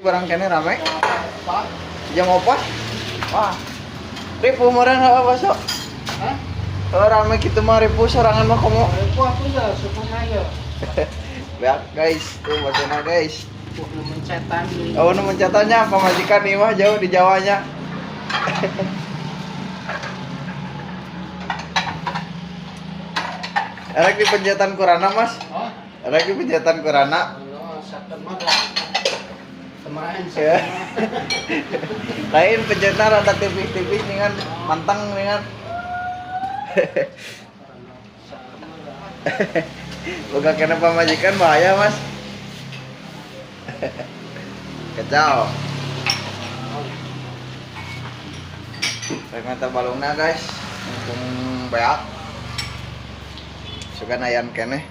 Barang keneh rame. Jam 4. Wah. Ripuh meureun heuh baso. Hah? Oh, rame kitu mah ripuh sorangan mah komo. Ripuh aku ya, syukur aja. Beak guys, tuh basona guys. Wah, nu mencetan. Oh, nu mencetannya pamajikan nih mah jauh di Jawanya. Erek di pencetan kurana, Mas. Oh, Erek di pencetan kurana. oh, saken mah dah. Kemarin Ya. saken mah. Lain pencetan rada tipis-tipis nih kan, manteng nih kan. Saken mah dah. Boga kena pamajikan bahaya, Mas. Kacau. Rek mata balungna guys, mumpung beak. Sugan ayan keneh.